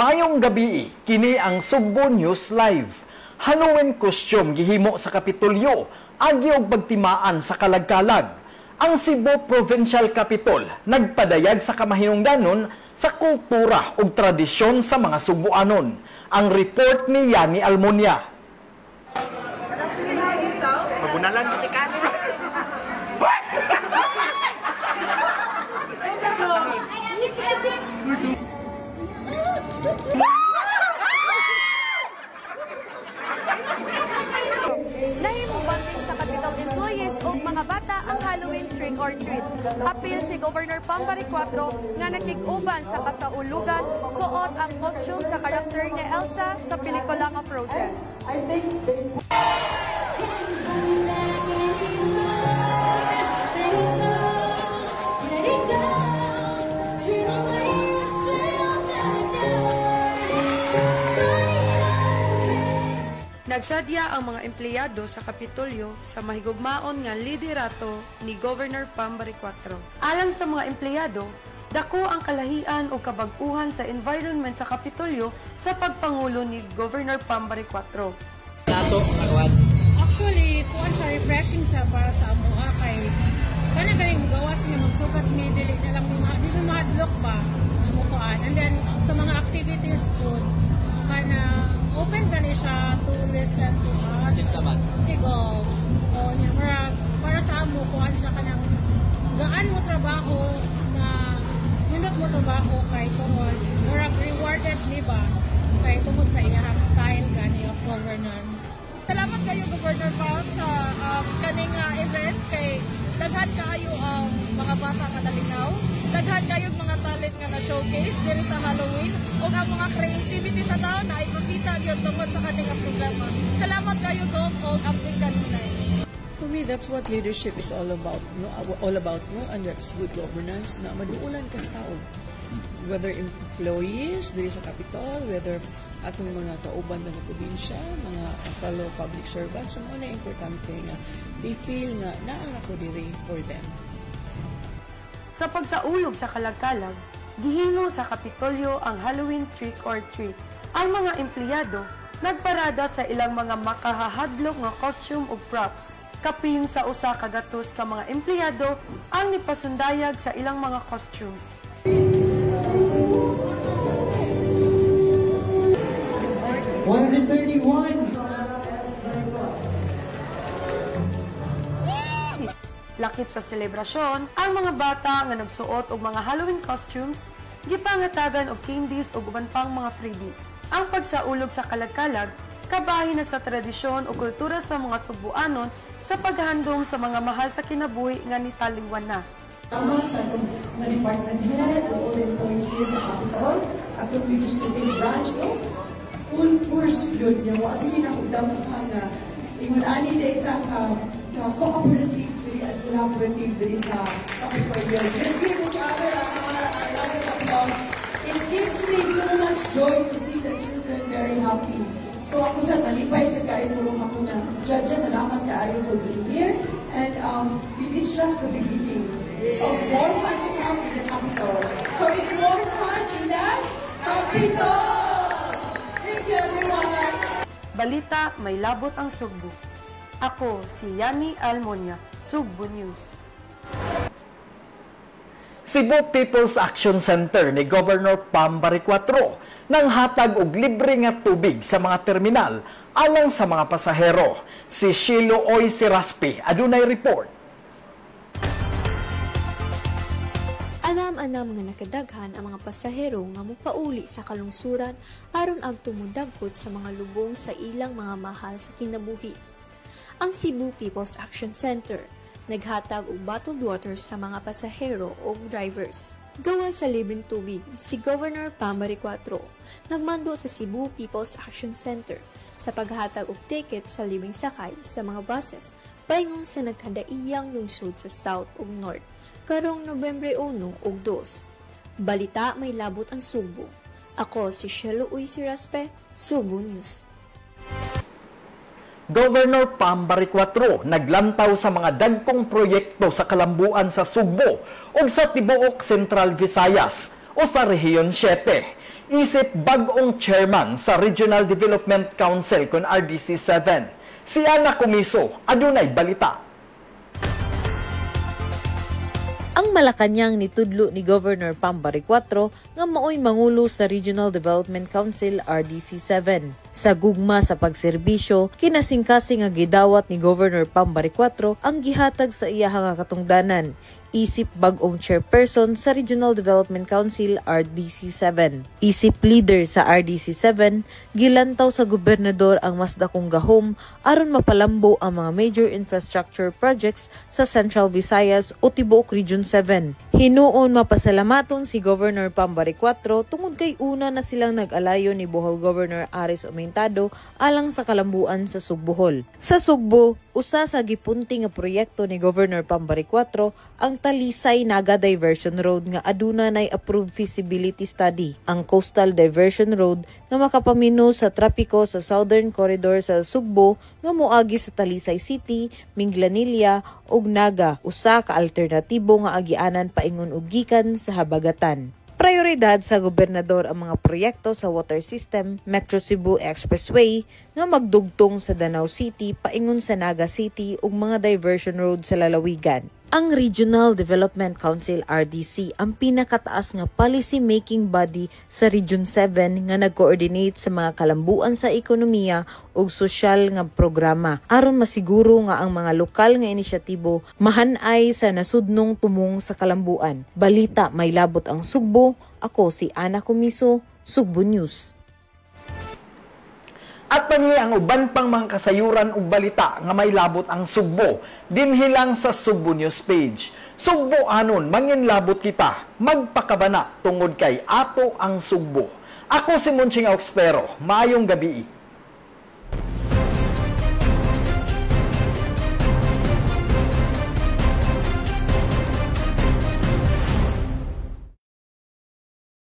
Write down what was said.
Maayong gabii, kini ang Sugbo News Live. Halloween costume gihimo sa Kapitolyo, agi og pagtimaan sa kalagkalag. Ang Cebu Provincial Capitol nagpadayag sa kamahinungdanon sa kultura ug tradisyon sa mga Sugboanon. Ang report ni Yani Almonia. Magunalan kita. Nahimong sa Capitol employees o mga bata ang Halloween trick or treat. Apil si Governor Pam Baricuatro nga nakig-uban sa kasaulugan, suot ang costume sa karakter ni Elsa sa pelikula nga Frozen. I think they Nagsadya ang mga empleyado sa Kapitolyo sa mahigugmaon nga liderato ni Governor Pam Baricuatro. Alang sa mga empleyado, dako ang kalahian o kabag-uhan sa environment sa Kapitolyo sa pagpangulo ni Governor Pam Baricuatro. Actually, kuan siya, refreshing siya para sa amoa kay kana ganing gawas niya magsugat mi dili na lang mga di mahadlok ba mo kuan. And then sa mga activities food kana open gani siya to listen to us. Sigo. O niya murag para sa amo kuan siya kanang gaan mo trabaho na nindot mo trabaho kay tungod murag rewarded ni ba kay tungod sa iyang style gani of governance. Salamat kayo Governor Pam sa kaning event kay daghan kaayo ang mga bata nga nalingaw, daghan kayo mga talent nga na showcase diri sa Halloween ug ang mga creativity sa taon na ipakita gyud tungod sa kaning programa. Salamat kayo Gov ug amping kanunay. For me, that's what leadership is all about, no? All about, no? And that's good governance na maduulan kas tao. Whether employees diri sa Capitol, whether atong mga kauban na probinsya, mga fellow public servants, so mao na importante nga they feel nga naa ko diri for them. Sa pagsaulog sa kalagkalag, gihimo sa Kapitolyo ang Halloween trick or treat. Ang mga empleyado nagparada sa ilang mga makahahadlok nga costume ug props. Kapin sa 100 ka mga empleyado ang nipasundayag sa ilang mga costumes. Lakip sa selebrasyon, ang mga bata nga nagsuot og mga Halloween costumes, gipangatagan og candies ug uban pang mga freebies. Ang pagsaulog sa kalagkalag, kabahin na sa tradisyon o kultura sa mga Sugboanon sa paghandom sa mga mahal sa kinabuhi nga nitaliwan na. Salamat sa atong mga department heads, all the employees here sa Capitol, atong legislative branch, no? Full force yun niya. Wa din na akong nga ingon ani data ka cooperative diri at collaborative diri sa Capitol Hill. Let's give each other a round of applause. It gives me so much joy to see the children very happy. So ako sa nalipay sa kayo ako na judges, salamat kaayo for being here. And this is just the beginning of more fun to come in the Capitol. So it's more fun in the Capitol! Thank you everyone! Balita, may labot ang Sugbo. Ako si Yani Almonia, Sugbo News. Cebu People's Action Center ni Governor Pam Baricuatro nang hatag og libre nga tubig sa mga terminal alang sa mga pasahero. Si Shilo Oy Siraspi adunay report. Anam-anam nga nakadaghan ang mga pasahero nga mopauli sa kalungsuran aron ang tumudagkot sa mga lubong sa ilang mga mahal sa kinabuhi. Ang Cebu People's Action Center naghatag og bottled water sa mga pasahero o drivers. Gawa sa libreng tubig, si Governor Pam Baricuatro nagmando sa Cebu People's Action Center sa paghatag og ticket sa libreng sakay sa mga buses paingon sa nagkadaiyang lungsod sa South ug North karong Nobyembre 1 ug 2. Balita may labot ang Sugbo. Ako si Shelo Uy Siraspe, Sugbo News. Governor Pam Baricuatro naglantaw sa mga dagkong proyekto sa kalambuan sa Sugbo ug sa tibuok Central Visayas o sa Rehiyon 7. Isip bag-ong chairman sa Regional Development Council kon RDC 7. Si Ana Kumiso, adunay balita. Ang Malacañang nitudlo ni Governor Pam Baricuatro nga maoy mangulo sa Regional Development Council RDC 7. Sa gugma sa pagserbisyo, kinasingkasing nga gidawat ni Governor Pam Baricuatro ang gihatag sa iya nga katungdanan isip bag-ong chairperson sa Regional Development Council RDC 7. Isip leader sa RDC 7, gilantaw sa gobernador ang mas dakong gahom aron mapalambo ang mga major infrastructure projects sa Central Visayas o tibuok Region 7. Hinuon mapasalamaton si Governor Pam Baricuatro tungod kay una na silang nag-alayo ni Bohol Governor Aris Aumentado alang sa kalambuan sa Sugbohol. Sa Sugbo, usa sa gipunti nga proyekto ni Governor Pam Baricuatro ang Talisay Naga Diversion Road nga aduna nay approved feasibility study. Ang Coastal Diversion Road nga makapamino sa trapiko sa Southern Corridor sa Sugbo nga moagi sa Talisay City, Minglanilla ug Naga, usa ka alternatibo nga agianan paingon og gikan sa habagatan. Prioridad sa gobernador ang mga proyekto sa water system, Metro Cebu Expressway nga magdugtong sa Danao City paingon sa Naga City ug mga diversion road sa lalawigan. Ang Regional Development Council RDC ang pinakataas nga policy making body sa Region 7 nga nag-coordinate sa mga kalambuan sa ekonomiya ug sosyal nga programa aron masiguro nga ang mga lokal nga inisyatibo mahanay sa nasudnong tumong sa kalambuan. Balita may labot ang Sugbo, ako si Ana Kumiso, Sugbo News. At pangi ang uban pang mga kasayuran ug balita nga may labot ang Sugbo, dinhi lang sa Sugbo News page. Sugbo anon, manginlabot kita, magpakabana tungod kay ato ang Sugbo. Ako si Monching Auxtero, maayong gabi.